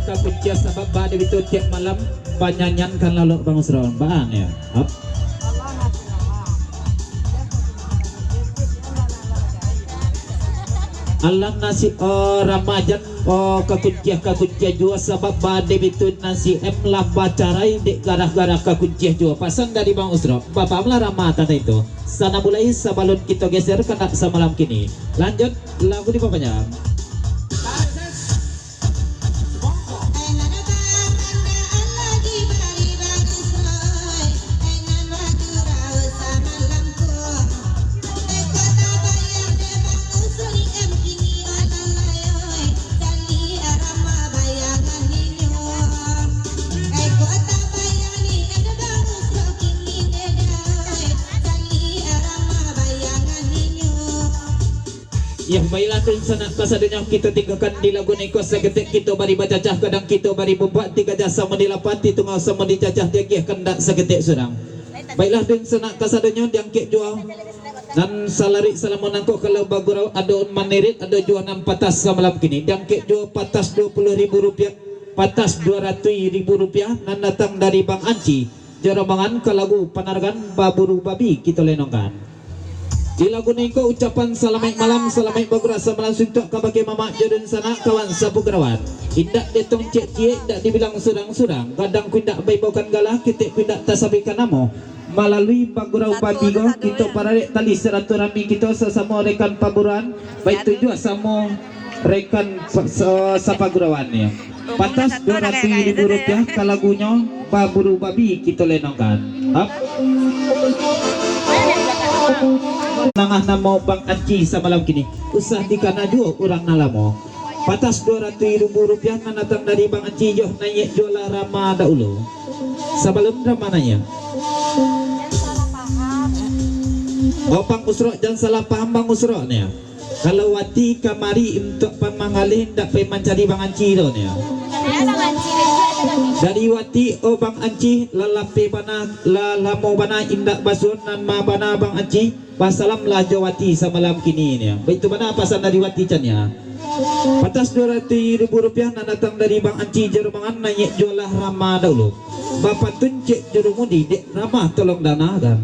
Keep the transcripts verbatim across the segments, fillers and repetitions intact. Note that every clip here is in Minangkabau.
Kakunciah sabab ba dek itu tiap malam banyanyian kan lalok Bang Usron. Baan ya. Hap. Alam nasib, oh, ramajan, oh, kakunciah, kakunciah jua sabab ba dek itu nasib em lah bacarai dek garah-garah kakunciah jua. Pasan dari Bang Usron. Bapa lah ramah tadi itu. Sana mulai sabalun kito geser kandak samalam kini. Lanjut lagu di bawahnya. Yah, baiklah, dunsanak kasadonyo, kito tinggakan di lagu niko saketek, kito bari bacacah, kadang kito bari bumpak, di gajah samo di lapati, tungau samo di cacah, diagiah kandak saketek surang. Baiklah, dunsanak kasadonyo, diangkek juo. Nan salarik salamo nangko kalau bagurau, ado manirit, ado juo nan patas samalam kini. Diangkek juo patas duo puluah ribu rupiah, patas duo ratuih ribu rupiah, nan datang dari Bang Anci. Jaromangan ka lagu Panaragan Baburu Babi kito lenongkan. Di lagu niko ucapan salamaik malam, salamaik bagurau samalam suntuak kabake mamak jo dunsanak kawan sapagurauan. Indak dietong ciek-ciek, indak dibilang surang-surang. Gadang ku indak baimbaukan galah, ketek ku indak tasabuikan namo. Malalui bagurau babi ko, kito pararek tali silaturahmi kito sasamo rekan paburuan, baitu juo samo rekan sa-, sa-, sapagurauan nyo. Patas duo ratuih ribu rupiah ka lagunyo Baburu Babi kito lenongkan. Hap. Nangah namo Bang Anci samalam kini, usah dikana juo urang nan lamo. Patas duo ratuih ribu rupiah nan datang dari Bang Anci, yoh naiak juo lah rama dahulu. Sabalun rama naiak. Oh, Bang Usrok, jan salah paham Bang Usrok nyo. Kalau Wati kamari untuak pai manggaleh, indak pai mancari Bang Anci doh nyo. Dari Wati, oh Bang Anci, lah lapeh bana, lah lamo bana indak basuo, nan ma bana Bang Anci, basalamlah jo Wati samalam kini nyo. Baitu bana pasan dari Wati can nyo. Patas duo ratuih ribu rupiah nan datang dari Bang Anci Jaromangan, naiak juo lah rama dahulu. Bapantun ciek jurumudi, dek rama tolong danakan.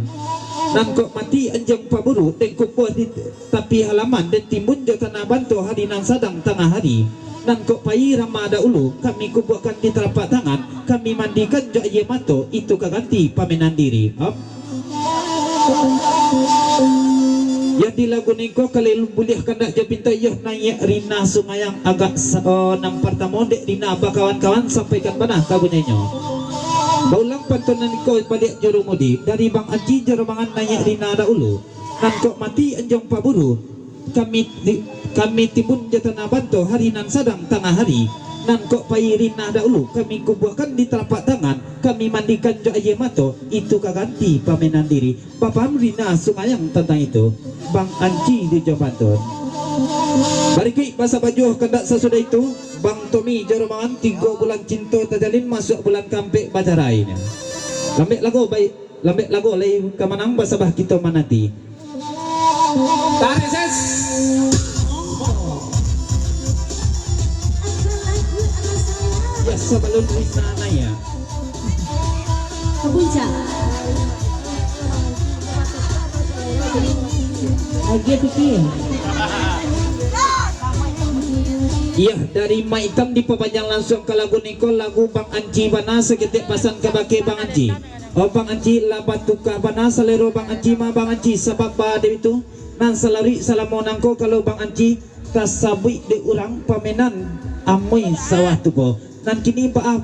Nan kok mati anjiang paburu, den kubuah di tapi halaman, den timbun jo tanah banto hari nan sadang tangah hari. Nan kok pai rama dahulu, kami kubuahkan di talapak tangan, kami mandikan jo aia mato, itu ka ganti pamenan diri. Hap. Yang di lagu niko kalau buliah kandak jo pinto, yoh naiak Rina Sungayang agak sa-, oh, nan partamo dek Rina bakawan-kawan sampaikan bana ka bunyinyo. Baulang pantun nan niko baliak jurumudi, dari Bang Anci Jaromangan naiak Rina dahulu. Nan kok mati anjiang paburu, kami ti-, kami timbun jo tanah banto hari nan sadang tangah hari. Nan kok pai Rina dahulu, kami kubuahkan di talapak tangan, kami mandikan jo aia mato, itu ka ganti pamenan diri. Bapaham Rina Sungayang tantang itu, Bang Anci di jo pantun. Barikuik basa bajuah kandak sasudah itu, Bang Tommy Jaromangan, tigo bulan cinto tajalin, masuak bulan kaampek bacarai nyo. Lambek lagu, baik. Lambek lagu lai ka manang, basabah kito mananti. Tarik ses. Ya, sabalun Rina naiak. Ka puncak. Agiah pikir. Iya, dari Mak Itam dipapanjang lansuang ka lagu niko, lagu Bang Anci bana, saketek pasan kabake Bang Anci. Oh, Bang Anci lah batuka bana salero Bang Anci mah, Bang Anci, sabab ba dek itu, nan salaruik salamo nangko, kalau Bang Anci tasabuik dek urang pamenan amui sawah tu ko. Nan kini baa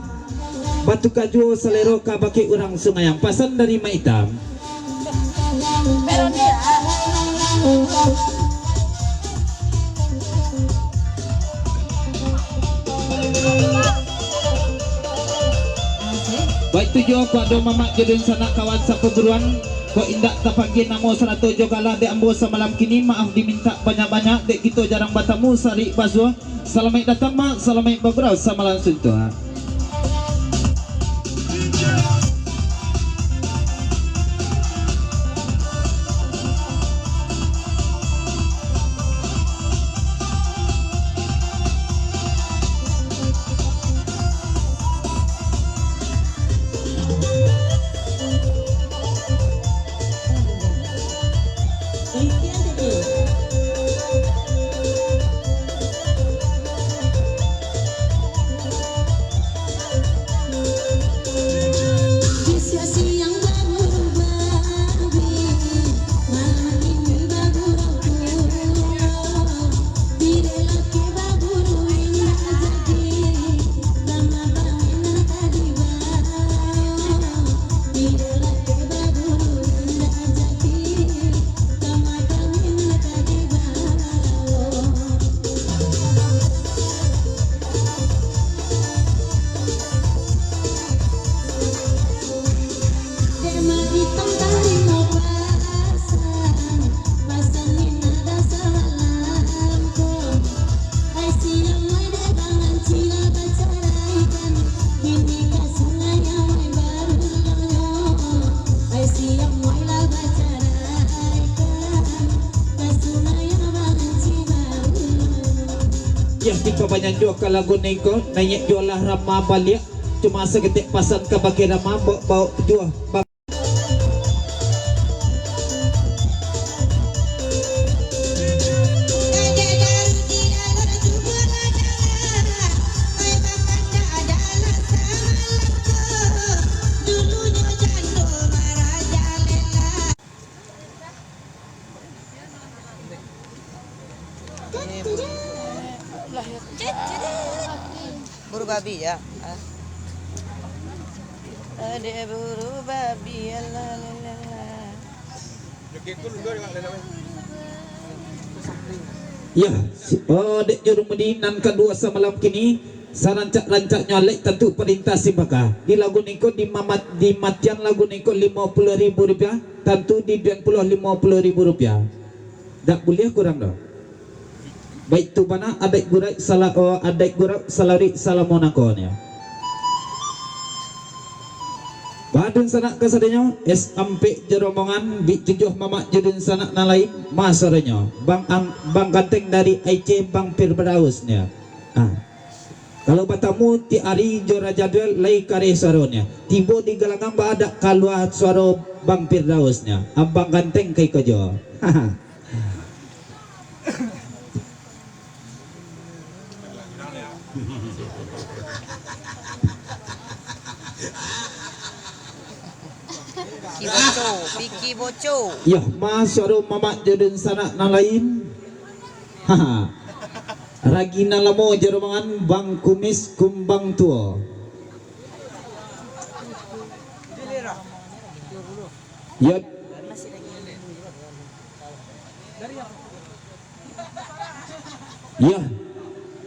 batuka juo salero kabake urang Sungayang. Pasan dari Mak Itam. Baitu juo kok ado mamak jo dunsanak kawan sapaguruan, kok indak tapagia namo sarato jo galah dek ambo samalam kini, maaf dimintak banyak-banyak, dek kito jarang batamu sarik basuo. Salamaik datang, Mak. Salamaik bagurau samalam suntuak. Yah, tibo panyanjua ka lagu niko, naiak juo lah Rama baliak. Cuma saketek pasan kabake Rama, baok-baok juo. Buru babi, ya. Ah. Adek buru babi, alah, alah, alah. Ya, si-, oh, dek Jurumudi nan kaduo samalam kini, sarancak-rancaknyo alek tantu parintah simbaka. Di lagu niko di mamat-, di matian lagu niko limo puluah ribu rupiah, tantu di duan pulo limo puluah ribu rupiah. Dak buliah kurang doh. Baitu bana adaik gurau sala-, oh, adaik gurau salarik salamo nangkonyo. Badunsanak kasadonyo, es ampek jo rombongan, bik tujuah mamak jo dunsanak nan lain, ma suaronyo. Bang Ang-, Bang Ganteng dari Aceh, Bang Firdaus nyo. Ah. Kalau batamu tiok ari jo Raja Duel, lai kareh suaronyo. Tibo di galanggang baadak kalua suaro Bang Firdaus nyo. Abang Ganteng ka iko juo. Piki boco, piki boco. Yah, ma suaro mamak jo dunsanak nan lain. Haha. Ragi nan lamo jo rombongan Bang Kumis Kumbang Tuo. Yap. Yah,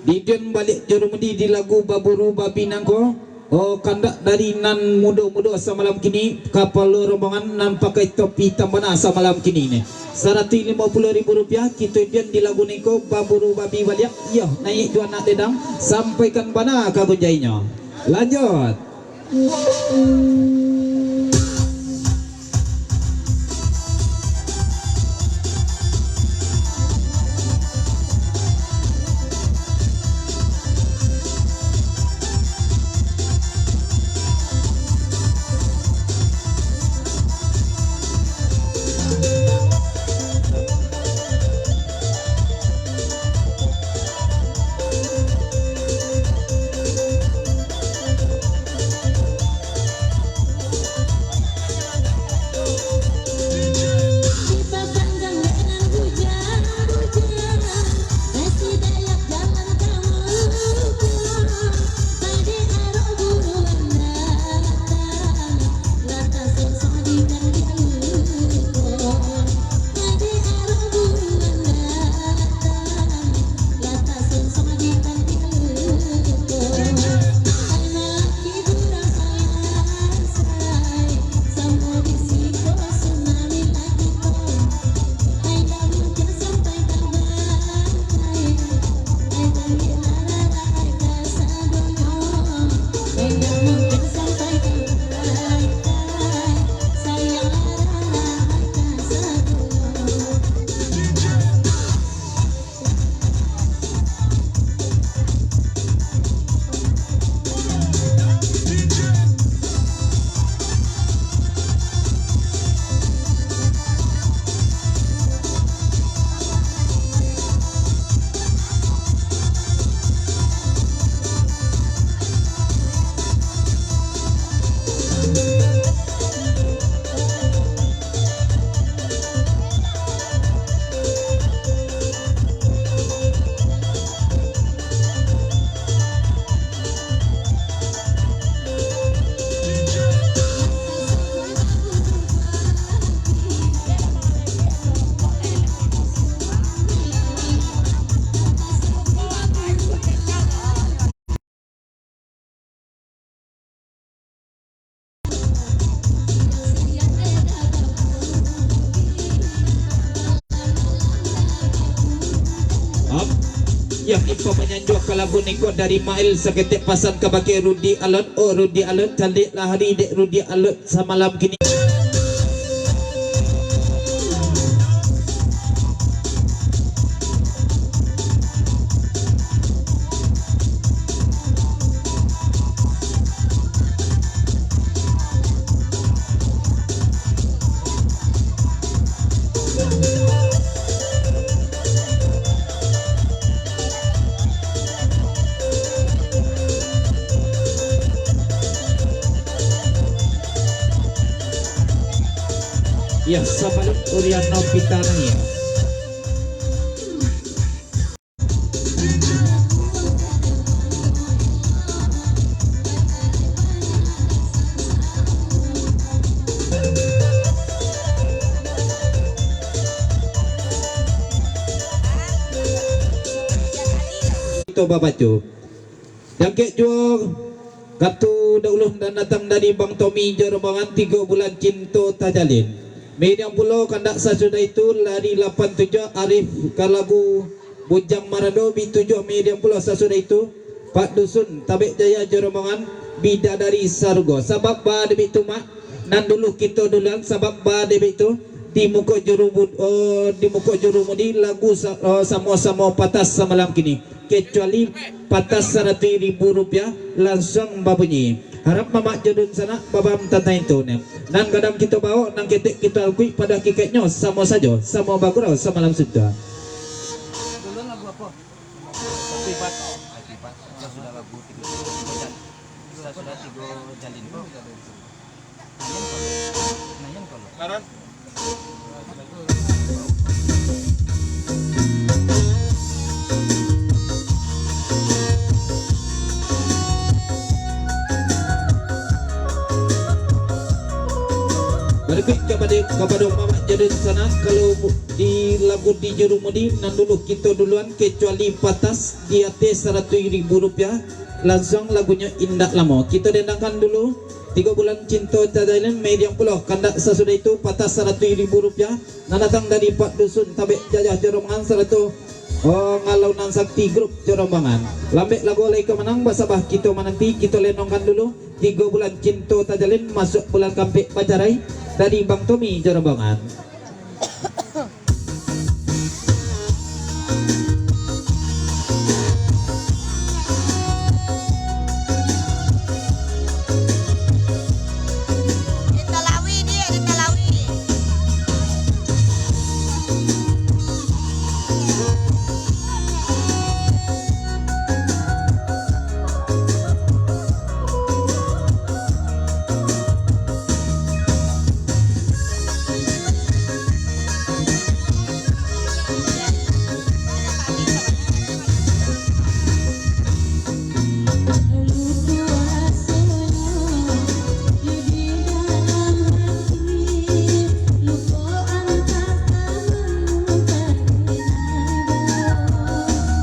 di duan baliak Jurumudi di lagu Baburu Babi nangko, oh, kandak dari nan mudo-mudo samalam kini, kapalo rombongan nan pakai topi tambana samalam kini ne. Saratuih limo puluah ribu rupiah, kito duan di lagu niko Baburu Babi baliak, yah, naiak juo anak dedang, sampaikan bana ka gunjainyo. Lanjut. Ap. Yah, info panyanjua ka lagu niko dari Mail, saketek pasan kabake Rudi Alot. Oh, Rudi Alot, caliak lah hari dek Rudi Alot samalam kini. Yo, sabalun Uriano Pitania. Kito babaco. Jangkek juo, Ratu Daulun nan datang dari Bang Tommy jo rombongan, tigo bulan cinto tajalin. Mediang pulo kandak sasudah itu, lari lapan tujuah Arif ka lagu Bujang Marando, bi tujuah mediang pulo sasudah itu, Pak Dusun Tabek Jaya jo rombongan, Bidadari Sarugo. Sabab ba dek itu, Mak, nan dulu kito duluan, sabab ba dek itu, di muko juru bud-, oh, di muko juru mudi lagu sa-, oh, samo-samo patah samalam kini. Kecuali patah saratuih ribu rupiah, lansuang babunyi. Harap mamak jo dunsanak babam tantang itu ne. Nan gadang kito baok, nan ketek kito akuik, pado hakikatnyo samo sajo, samo bagurau samalam suntuak. Dulu lagu apo? Happy Birthday. Happy Birthday. Sudah lagu tigo, tigo jalin. Sudah, sudah tigo jalin. Nayan kalau. Nayan kalau. Karan. Barikuik kapado, kapado mamak jo dunsanak, kalau di lagu di juru mudi, nan dulu kito duluan, kecuali patah di ateh saratuih ribu rupiah, lansuang lagunyo indak lamo. Kito dendangkan dulu, tigo bulan cinto tajalin, mediang pulo kandak sasudah itu, patah saratuih ribu rupiah, nan datang dari Pak Dusun Tabek Jaya jo rombongan, sarato, oh, Ngalau Nan Sakti Grup jo rombongan. Lambek lagu lai ka manang, basabah kito mananti, kito lenongkan dulu. Tigo bulan cinto tajalin, masuak bulan kaampek bacarai, dari Bang Tommy jo rombongan.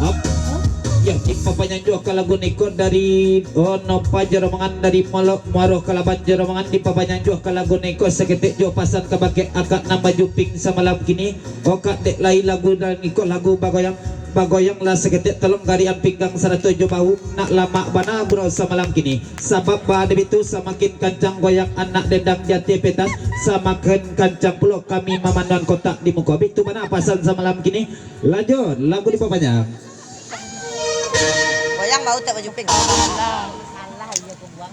Hap. Yo, dipapanjang juo ka lagu niko dari, oh, Nopa jo rombongan, dari Molo-, Muaro Kalaban jo rombongan, dipapanjang juo ka lagu niko, saketek juo pasan kabake akak nan baju pink samalam kini. Okak dek lai lagu nan iko, lagu bagoyang, bagoyang lah saketek, tolong garian pinggang sarato jo bahu, nak lamak bana gurau samalam kini. Sabab ba dek itu, samakin kancang goyang anak dendang di ateh pentas, samakin kancang pulo kami mamanduan kotak di muko. Bitu bana pasan samalam kini. Lanjut, lagu dipapanjang. Goyang bau tak baju pink. Alah, alah, iyo, aku buang.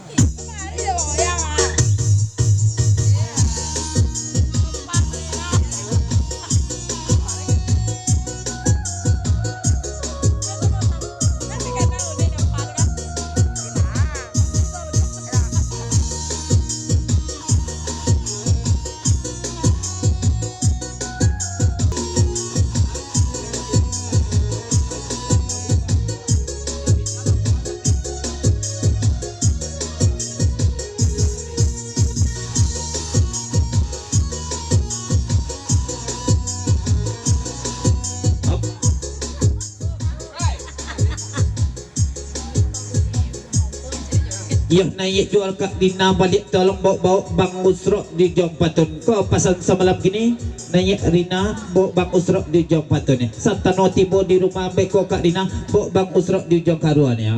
Iyo, naiak juo Kak Dina baliak, tolong baok-baok Bang Usrok di Jong Patun. Ko pasan samalam kini, naiak Rina, baok Bang Usrok di Jong Patun. Satano tibo di rumah ambek ko Kak Dina, baok Bang Usrok di Jong Karuan, yo.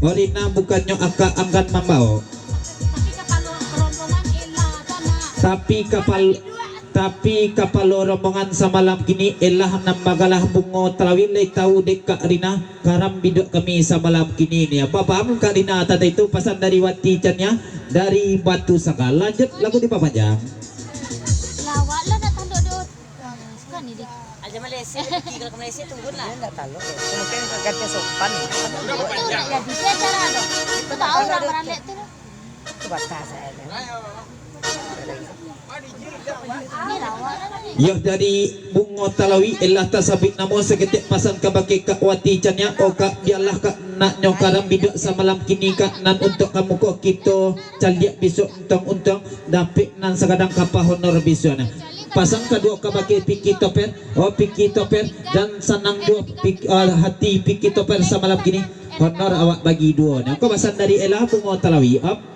Oh, Rina bukannyo akak anggan mambaok. Tapi kapal-, tapi kapalo rombongan samalam kini Elah nan bagalah Bungo Talawi, lai tau dek Kak Rina, karam biduak kami samalam kini ni. Babam Kak Rina tadi tu pasan dari Wati Cania dari Batu Sangga. Lanjut lagu dipapanjang. Lawak lah nak tanduk dulu. Suka ni, Dik. Aja Malaysia, pergi kalau ke Malaysia, tunggu lah. Dia nggak tahu. Mungkin ganti sopan. Jadi dia cara tu. Itu tahu orang beralek tu. Itu batas saya. Yoh dari Bungo Talawi, elah tasabuik namo, saketek pasan kabake Kak Wati Cania, o Kak, bialah Kak, naknyo karam biduak samalam kini Kak, nan untuak kamu ko kito caliak bisuak untuang-untuang, dapek nan sagadang kapa honor bisuak nah. Pasan kaduo kabake Piki Toper, o Piki Toper, jan sanang juo Pik-, ah, hati Piki Toper samalam kini, honor awak bagi duo nah. Ko pasan dari elah Bungo Talawi, op.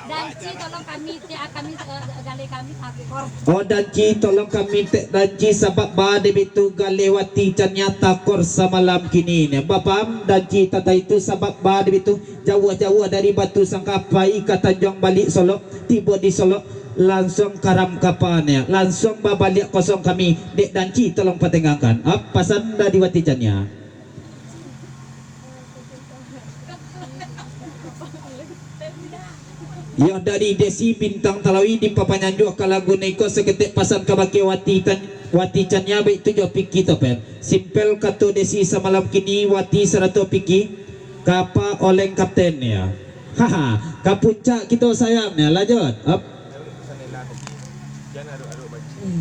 Danci, tolong kami, ti-, kami, eh, galeh kami takor. Oh, Danci, tolong kami tek Danci, sabab ba dek itu galeh Wati Cania takor samalam kini ni. Bapaham Danci tantang itu, sabab ba dek itu jauah-jauah dari Batu Sangka pai ka Tanjuang Balik Solok, tibo di Solok, lansuang karam kapa ni, lansuang babaliak kosong kami, dek Danci tolong patengangkan. Ah, pasan dari Wati Cania. Yang dari Desi Bintang Talawi dipapanyanjuah ka lagu niko saketek pasan kabake Wati Tan-, Wati Cania baitu jo Piki Toper. Simpel kato Desi samalam kini Wati sarato Piki, kapa oleng kapten ya. Haha, ka puncak kito sayang ya, lanjut. Op. Eh,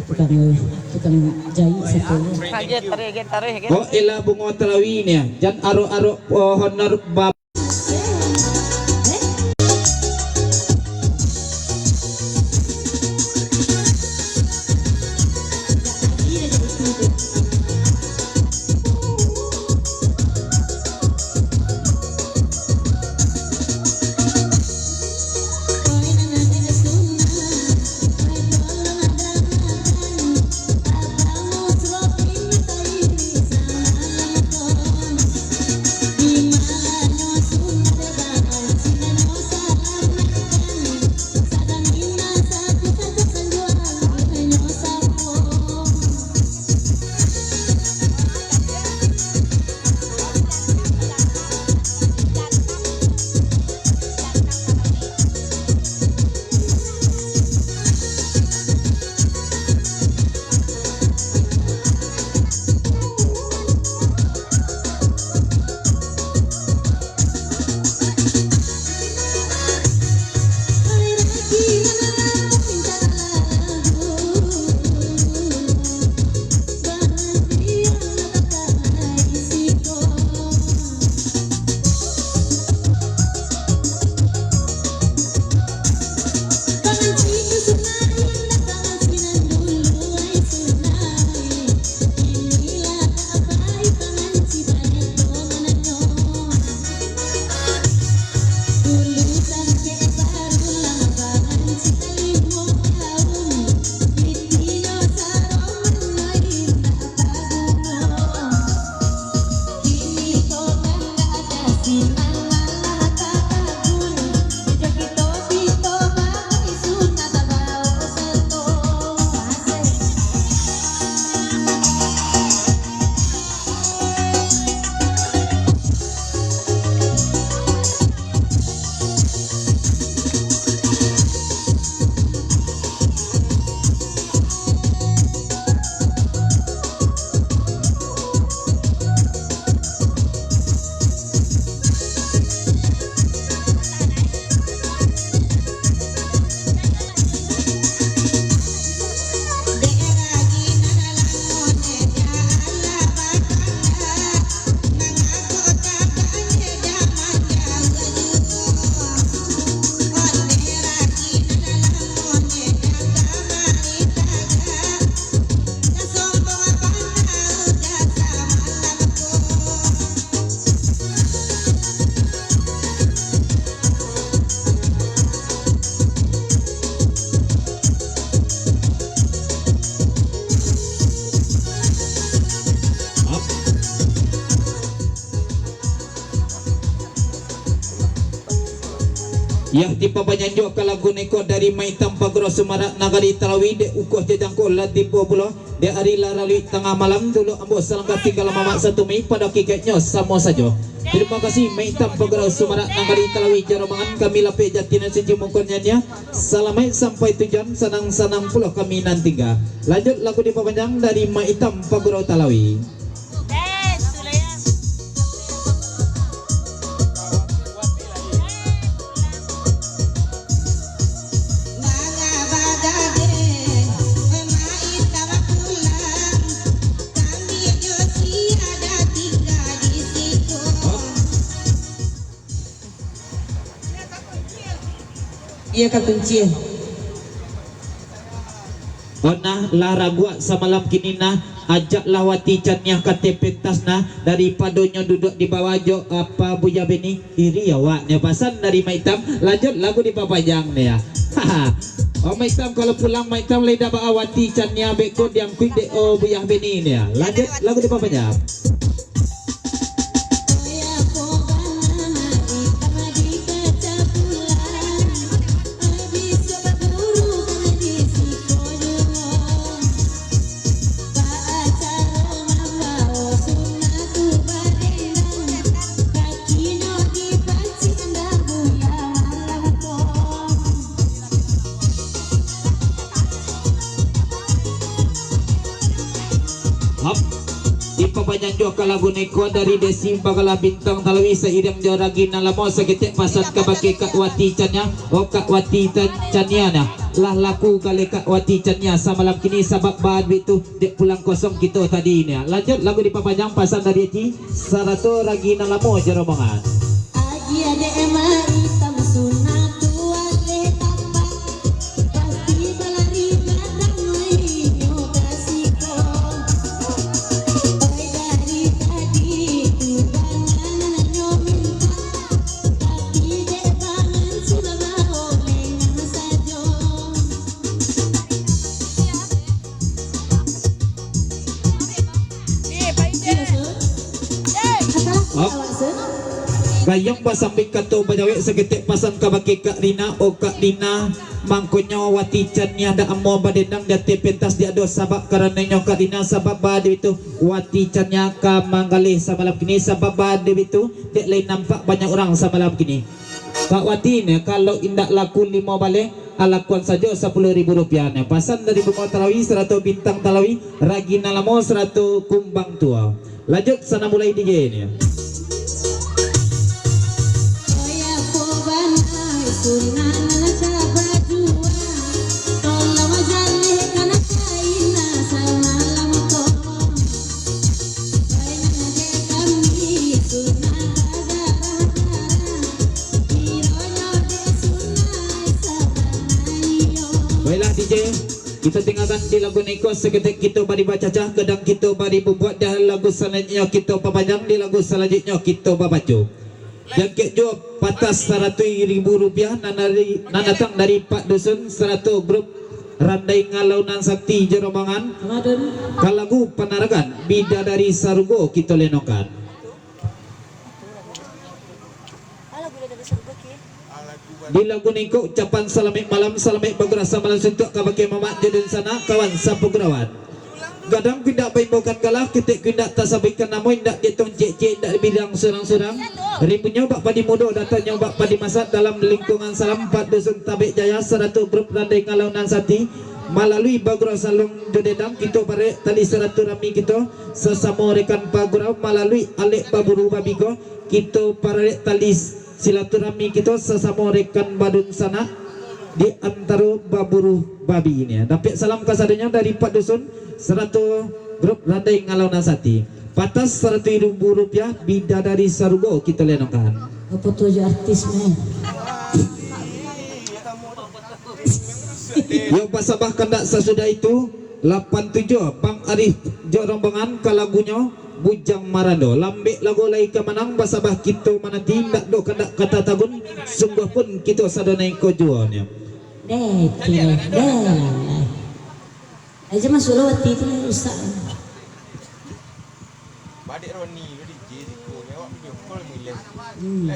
tukang, tukang jahit satu. Tarih, tarih, tarih, tarih. Oh, elah Bungo Talawi ni, jan arok-arok, oh, honor bab. Yah, dipapanyanjuak ka lagu niko dari Maitam Pagaro Sumarak Nagari Talawi, dek Ukoh Jajangko lah tibo pulo. Di ari lah raluik tangah malam, dulu ambo salangkah tinggal mamak satumi, pado hakikatnyo samo sajo. Tarimo kasih, Maitam Pagaro Sumarak Nagari Talawi, jo rombongan kami lapeh jati nan suci mukon nyanyian. Salamaik sampai tujuan, sanang-sanang pulo kami nan tingga. Lanjut lagu dipapanjang dari Maitam Pagaro Talawi. Eh, sudah ya. Eh, pulang. Ka kunci. Oh nah, lah raguak samalam kini nah, ajaklah wati caniah ka ateh pentas nah, daripado nyo duduak di bawah jo apa Buya Beni, iri awak nyo pasan dari Mak Itam, lanjut lagu dipapanjang nyo. Oh Mak Itam, kalau pulang Mak Itam lai dak baa wati caniah beko diangkuik dek oh Buya Beni nyo. Lanjut lagu dipapanjang. Hap. Dipapanjang juo ka lagu niko dari Desi Pagalah Bintang Talawi sairiang jo Ragi Nan Lamo, saketek pasan kabake Kak Wati Caniah, oh Kak Wati Tan-, Caniah nah. Lah laku galeh Kak Wati Caniah samalam kini sabab baa duit tu dek pulang kosong kito tadi nah. Lanjut lagu dipapanjang pasan dari Eci sarato Ragi Nan Lamo jo rombongan. Agiah dek Mak Itam sunah tu aleh tapak, pasti balari gadang inyo ka siko. Oi dari tadi tu bana nan nyo minta, tapi dek pangan si babaok lengah sajo. Hap. Gayuang basambuik kato bajawek, saketek pasan kabake Kak Rina, oh Kak Rina, mangkonyo wati caniah dak amuah badendang di ateh pentas diak doh, sabab karanonyo Kak Rina, sabab baa duit tu wati caniah ka manggaleh samalam kini, sabab baa duit tu dek lai nampak banyak urang samalam kini. Kak Wati nyo, kalau indak laku limo baleh, alakuan sajo sapuluah ribu rupiah nyo. Pasan dari Bungo Talawi sarato Bintang Talawi, Ragi Nan Lamo sarato Kumbang Tuo. Lanjut, sana mulai D J nyo. Baiklah, D J, kito tinggakan di lagu niko saketek, kito bari bacacah, gadang kito bari bubuak, di lagu salanjuiknyo kito papanjang, di lagu salanjuiknyo kito babaco. Jangkek juo patas saratuih ribu rupiah nan dari, nan datang dari Pak Dusun sarato grup Randai Ngalau Nan Sakti jo rombongan. Ka lagu Panaragan Bidadari Sarugo kito lenokan. Di lagu niko ucapan salamaik malam, salamaik bagurau samalam suntuak kabake mamak jo dunsanak, kawan sapagurauan. Gadang ku indak baimbaukan galah, ketek ku indak tasabuikkan namo, indak dietong ciek-ciek, indak dibilang surang-surang. Rimbunyo bak padi mudo, datangnyo bak padi masak, dalam lingkungan salam Pak Dusun Tabek Jaya sarato grup Randai Ngalau Nan Sakti. Malalui bagurau saluang jo dendang, kito barek tali silaturahmi kito sasamo rekan pagurau, malalui alek baburu babi ko, kito pararek tali silaturahmi kito sasamo rekan badunsanak di antaro baburu babi ini. Dapek salam kasadonyo dari Pak Dusun sarato grup Randai Ngalau Nan Sakti. Patas saratuih ribu rupiah, Bidadari Sarugo kito lenokan. Apo tu aja artis, men? Yo basabah kandak sasudah itu, lapan tujuah, Bang Arif jo rombongan ka lagunyo Bujang Marando. Lambek lagu lai ka manang, basabah kito mananti, indak doh kandak kata tagun, sungguah pun kito sadonai ko juonyo. Deh, tu, deh. Aja masuk lah wati tu rusak. Badek Roni tu D J siko, awak video call milen. Hmm.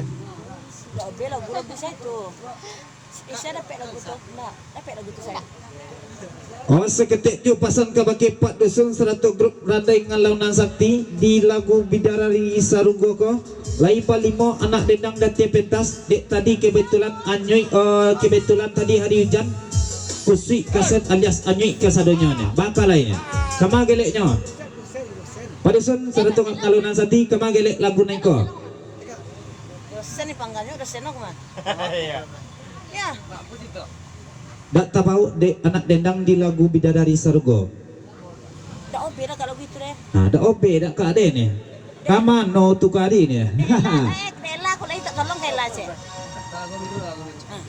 Dak bela guru tu saya tu. Isya dapek lagu tu. Ndak, dapek lagu tu saya. Oh, saketek tu pasan kabake Pak Dusun sarato grup Randai Ngalau Nan Sakti di lagu Bidadari Sarugo ko. Lai balimo anak dendang datang pentas, dek tadi kebetulan anyuik, eh, kebetulan tadi hari ujan, kusuik kaset alias anyuik kasadonyo nyo. Baka lai nyo. Kama geleknyo. Pak Dusun sarato Ngalau Nan Sakti, kama gelek lagu nangko. Dosen ni panggalnyo, dosen aku mah. Iya. Ya. Dak tabauk dek anak dendang di lagu Bidadari Sarugo. Dak obe dah kalau gitu deh. Nah, dak obe dak kak deh ni. Ka mano tu kari ni? Kela, eh, Kela, aku lagi tak tolong Kela, cek. Ah.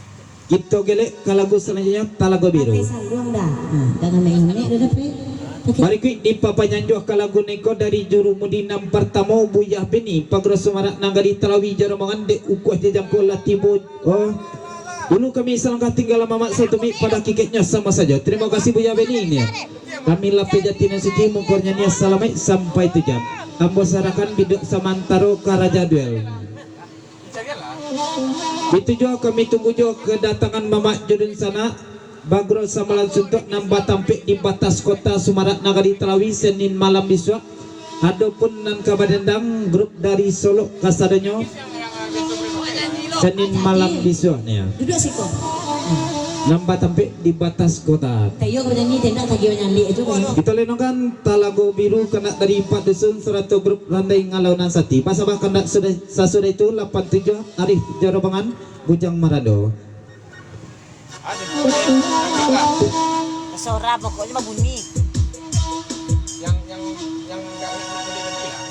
Kito gelek ka lagu salanjuiknyo, Talago Biru. Pakai sarung dah. Ha, jangan naik-naik dah, Dapek. Pakai Barikuik dipapanyanjuah ka lagu niko dari jurumudi nan partamo, Buyah Beni, Pagro Sumarak Nagari Talawi jo rombongan, dek ukuah jajangko lah tibo. Oh, dulu kami salangkah tinggalah mamak satumik, pado hakikatnyo samo sajo. Tarimo kasih Buyah Beni ni. Kami lapeh jati nan suci, mungkornyo niat salamaik sampai tujuan. Ambo sarakan biduak samantaro ka Raja Duel. Itu juo kami tunggu juo kadatangan mamak jo dunsanak, Bagro Samalan Suntuak nan batampek di batas kota Sumarak Nagari Talawi, Senin malam bisuak. Adopun nan ka badendang, grup dari Solok kasadonyo, Senin malam bisuak ni, ya. Duduak siko. Nan batampek di batas kota. Tayo ka banyanyi, tendak tagih banyalik ajo kan. Kito lenongkan Talago Biru, kandak dari Pak Dusun sarato grup Randai Ngalau Nan Sati. Basabak kandak sudah, sasudah itu, lapan tujuah Arif jo rombongan, Bujang Marado. Sora pokoknyo babunyi. Yang, yang, yang nggak boleh berhenti lah.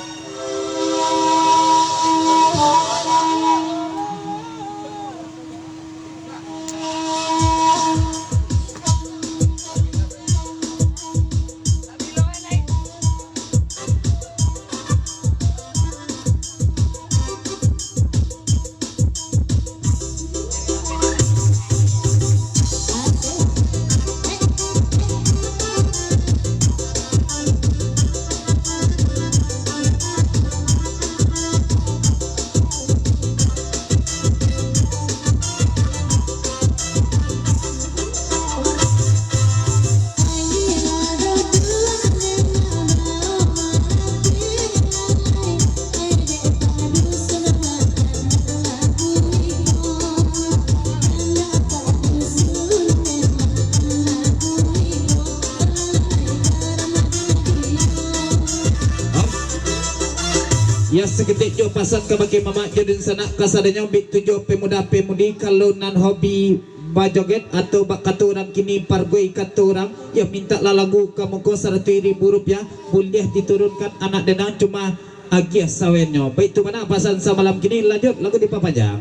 Ya, saketek jo pasan kabake mamak jo dunsanak kasadonyo, bek tu jo pemuda-pemudi, kalau nan hobi bajoget atau bak kato urang kini, pargoi kato urang, yo mintaklah lagu ka muko saratuih ribu rupiah, buliah diturunkan anak denang, cuma agiah sawennyo. Baitu bana pasan samalam kini, lanjut lagu dipapanjang.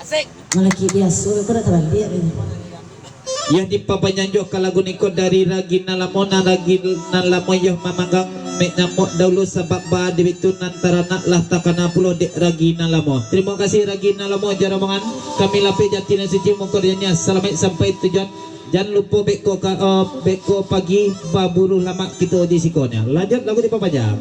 Asik. Malaki diasuh, kok dak tabaliak ini? Yang dipapanyanjuah ka lagu niko dari Ragi Nan Lamo, nan Ragi Nan Lamo yo mamanggang mek nyamuk dahulu, sabab ba di bitu nan taranak lah takana pulo dek Ragi Nan Lamo. Tarimo kasih Ragi Nan Lamo jo rombongan. Kami lapeh jati nan suci, mungkornyo niat salamaik sampai tujuan. Jan lupo beko ka, eh, beko pagi baburu lamak kito di siko nyo. Lanjut lagu dipapanjang.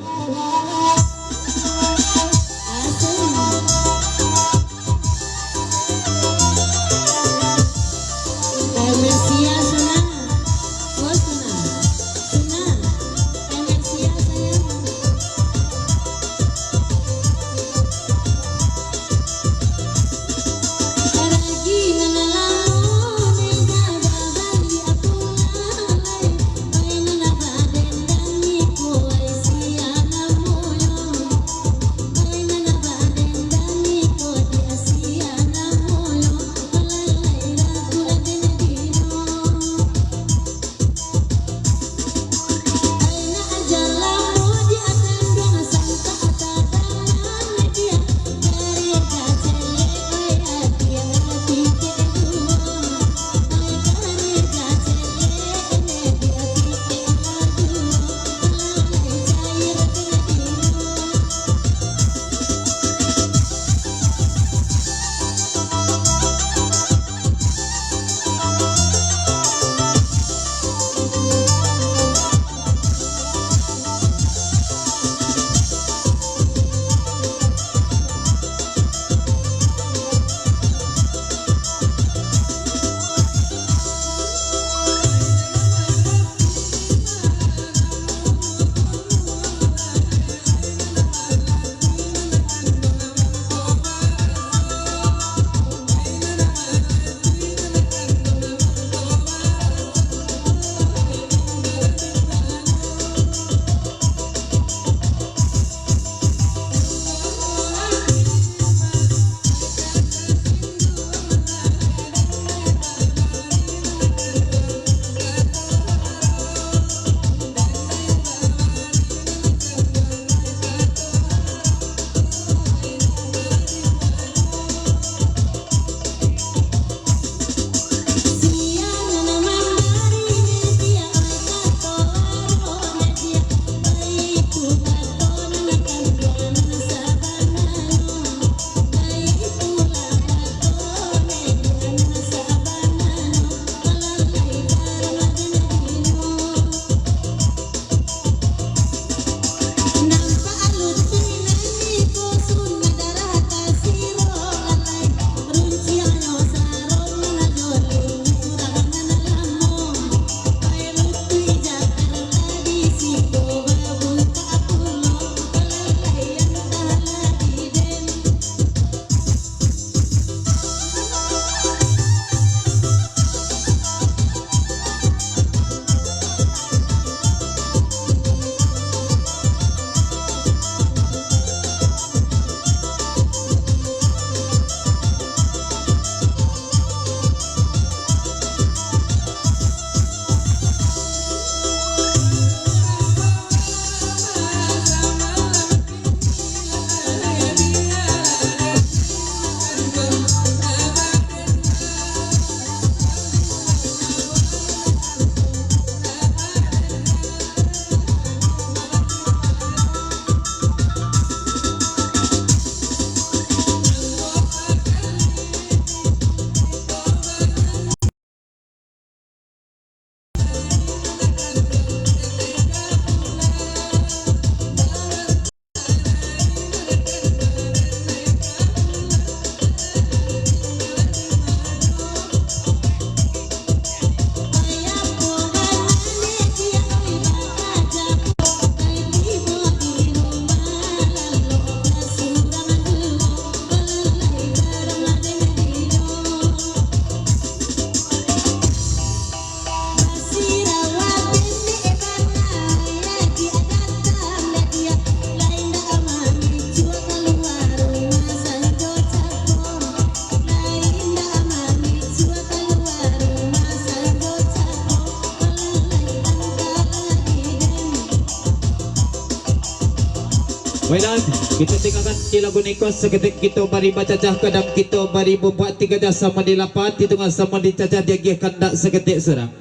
Baiklah, kito tinggakan di lagu niko saketek, kito bari bacacah, kadang kito bari bumbuak, tigo jam samo dilapah, di tangah samo dicacah, diagiah kandak saketek surang.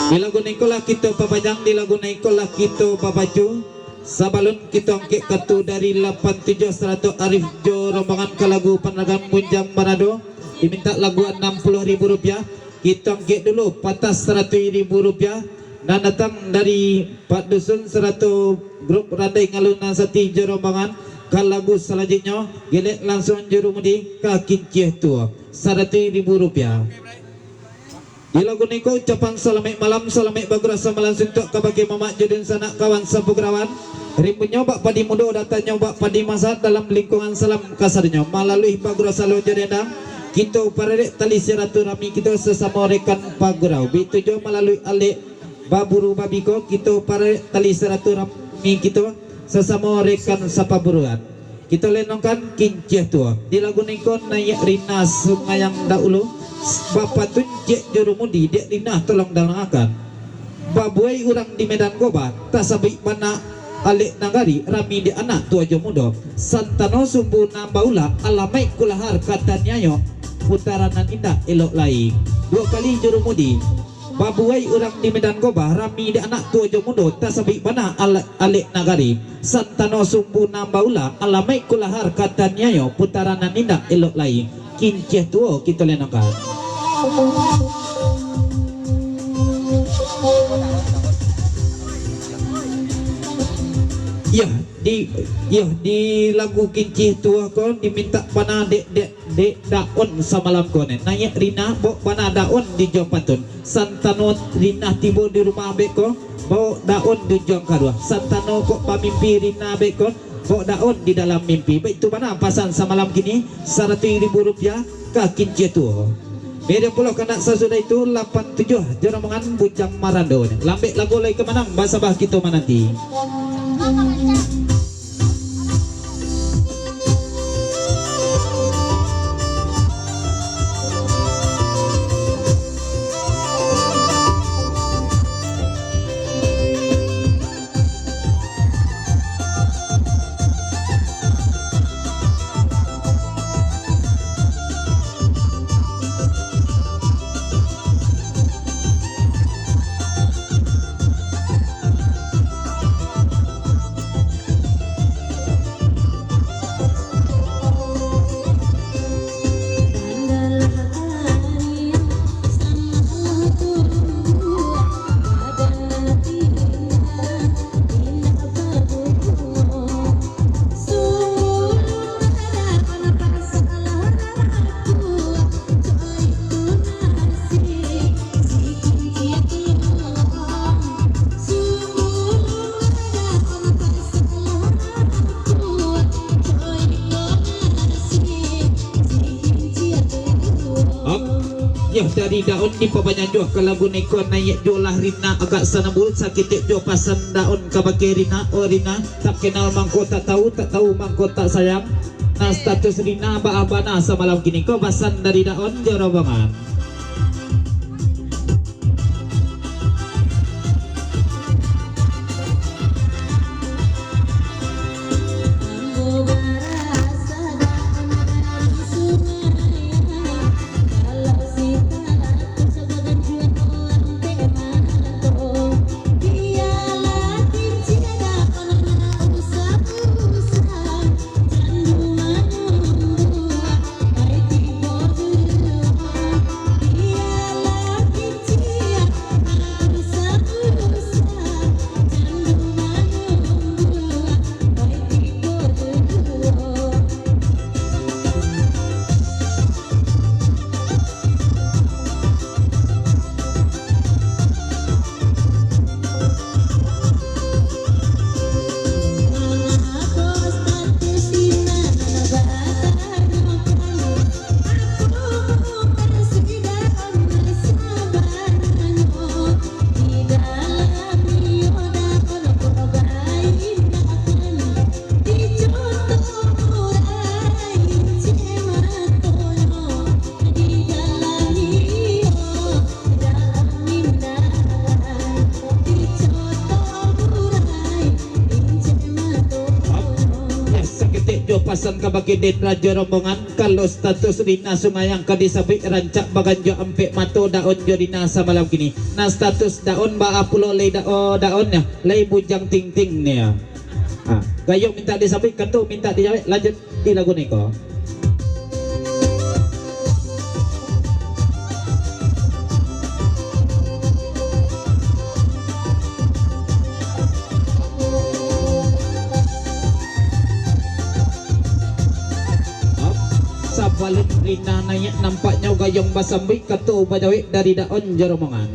Di lagu niko lah kito papanjang, di lagu niko lah kito bapacu. Sabalun kito angkek katu dari lapan tujuah sarato Arif jo rombongan ka lagu Panaragan Bujang Manado, dimintak lagu anam puluah ribu rupiah. Kito angkek dulu patah saratuih ribu rupiah, nan datang dari Pak Dusun sarato grup Randai Ngalun Nan Sati jo rombongan ka lagu salanjuiknyo, gelek langsuang jurumudi ka Kinciah Tuo, saratuih ribu rupiah. Di lagu niko ucapan salamaik malam, salamaik bagurau samalam suntuak kabake mamak jo dunsanak kawan sapagurauan. Rimbunyo bak padi mudo, datangnyo bak padi masa, dalam lingkungan salam kasadonyo. Malalui bagurau salonyo jo dendang, kito pararek tali silaturahmi kito sasamo rekan pagurau. Baitu juo malalui alek baburu babi ko, kito pararek tali silaturahmi kito sasamo rekan sapaburuan. Kito lenongkan Kinciah Tuo. Di lagu niko naiak Rina sungayang dahulu. Bapatun ciek jurumudi, dek Rina tolong dangakan. Babuai urang di Medan Goba, tasabuik bana alek nagari, rami dek anak tuo jo mudo. Santano sumbu nan baula, alamaik kulahar ka taniayo, putaran nan indak elok lai. Duo kali jurumudi. Babuai urang di Medan Goba, rami dek anak tuo jo mudo, tasabuik bana ala-, alek nagari. Santano sumbu nan baula, alamaik kulahar ka taniayo, putaran nan indak elok lai. Kinciah Tuo kito lenongkan. Iyo, di, iyo, di lagu Kinciah Tuo ko dimintak bana dek, dek Dek Daun samalam ko ne. Naiak Rina, bok bana Daun di juang pantun. Santano Rina tibo di rumah beko, bok Daun di juang karuah. Santano kok bamimpi Rina beko, bok Daun di dalam mimpi. Baitu bana pasan samalam kini, saratuih ribu rupiah ka Kinciah Tuo. Beda pulo kandak sasudah itu, lapan tujuah jo rombongan Bujang Marando ne. Lambek lagu lai ka manang, basabah kito mananti. Yo, dari Daun dipabanyak juo ka lagu niko, naiak juo lah Rina agak sanambul, saketek juo pasan Daun kabake Rina, oh Rina, tak kenal mangko tak tahu, tak tahu mangko tak sayang. Nah, status Rina baa bana samalam kini ko, pasan dari Daun jo rombongan. San kabake den rajo rombongan, kalau status Rina Sungai yang ka disabuik rancak baganjo ampek mato daun jo Rina samalam kini. Nah, status daun baa pulo lai da-, oh, daun nyo, lai bujang ting-ting nyo. Ha, gayuang mintak disabuik, kantu mintak dijawek, lanjut di lagu niko. Sabalun Rina naiak, nampaknyo gayuang basambuik, kato bajawek dari daun jo rombongan.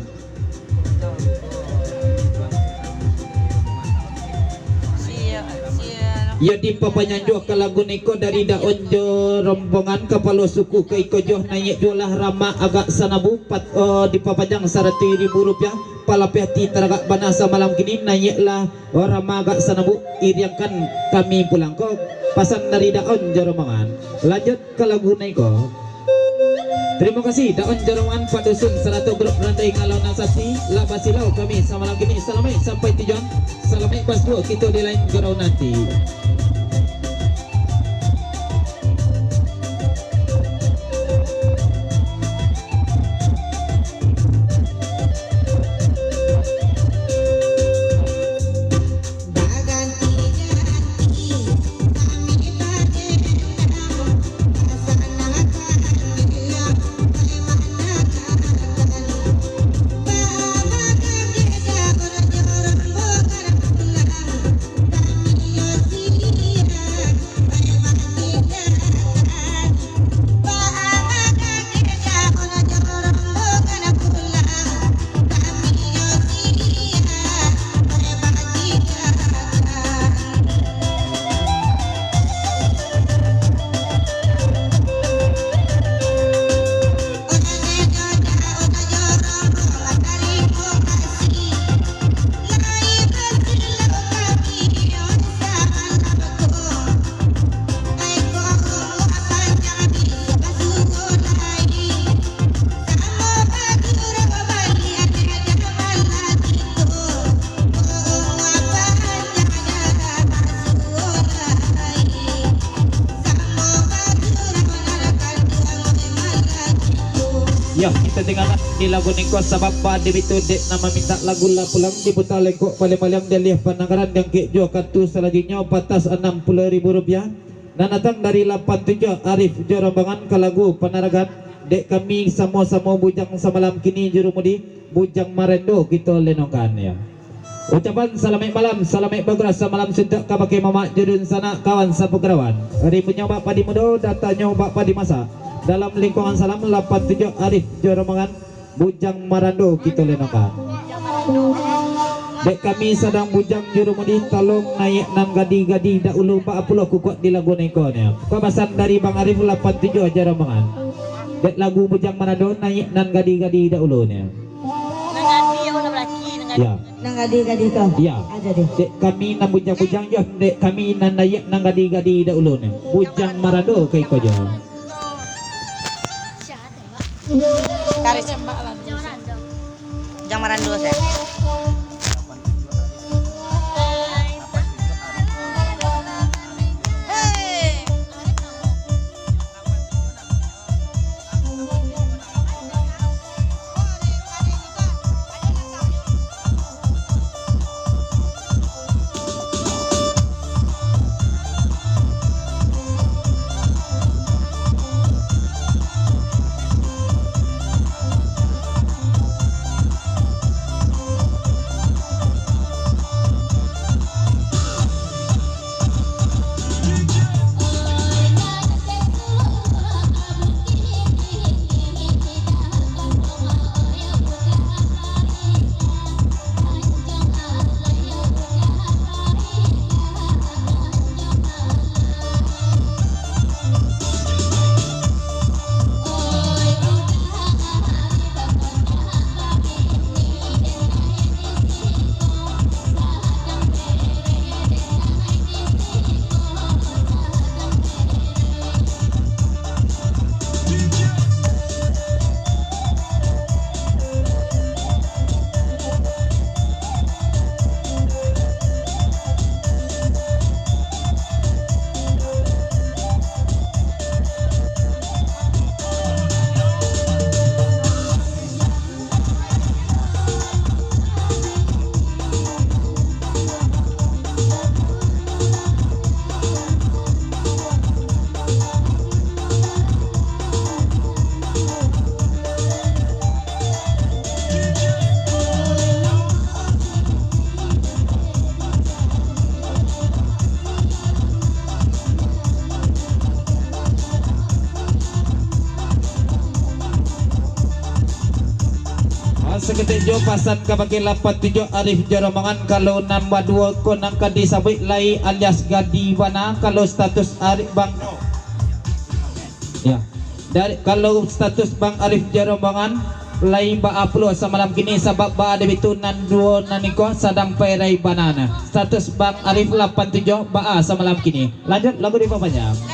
Iyo, dipapanjang juo ka lagu niko dari daun jo rombongan, kapalo suku ka iko juo, naiak juo lah ramak agak sanabu, pat-, oh, dipapanjang saratuih ribu rupiah, palapiah ati taragak bana samalam kini, naiak lah Oh, ramak agak sanabu, iriangkan kami pulang. Ko pasan dari daun jo rombongan. Lanjut ka lagu niko. Tarimo kasih daun jo rombongan, Pak Dusun sarato grup Randai Ngalau Nan Sasi, lah basilau kami samalam kini. Salamaik sampai tujuan, salamaik basuo kito di lain gurau nanti. Yo, kito tinggakan di lagu niko, sabab pa di bitu dek nan mamintak lagu lah pulang diputa lengkok paliang-paliang di alih pananggaran, diangkek juo kantu salajuiknyo batas anam puluah ribu rupiah. Nan datang dari lapan tujuah Arif jo rombongan ka lagu Panaragan, dek kami samo-samo bujang samalam kini jurumudi, Bujang Marando kito lenokan yo. Ucapan salamaik malam, salamaik bagurau samalam suntuak kabake mamak jo dunsanak kawan sapagurauan. Rimbunyo bak padi mudo, datanyo bak padi masak. Dalam lingkungan salam lapan tujuah Arif jo rombongan, Bujang Marando kito lenokan. Dek kami sadang bujang jurumudi, tolong naiak nan gadih-gadih dahulu, baa pulo kukuak di lagu niko nyo. Pabasan dari Bang Arif lapan tujuah jo rombongan. Dek lagu Bujang Marando, naiak nan gadih-gadih dahulu nyo. Nan gadih, awak nak balaki, nan gadih. Ya. Nan gadih-gadih ko. Ya. Aja deh. Dek kami nan bujang-bujang jo, dek kami nan naiak nan gadih-gadih dahulu nyo. Bujang Marando ka iko jo. Tarik. Bujang Marando, saya. Ketek jo pasan ka bakeh lapan tujuh Arif jo rombongan, kalau nan baduo ko nan ka disabuik lai alias gadih bana, kalau status Arif bang. Ya. Dari, kalau status Bang Arif jo rombongan lai baa pulo samalam kini, sabab baa dek itu nan duo nan iko sadang pairai bana nah. Status Bang Arif lapan tujuh baa samalam kini. Lanjut lagu dipapanjang.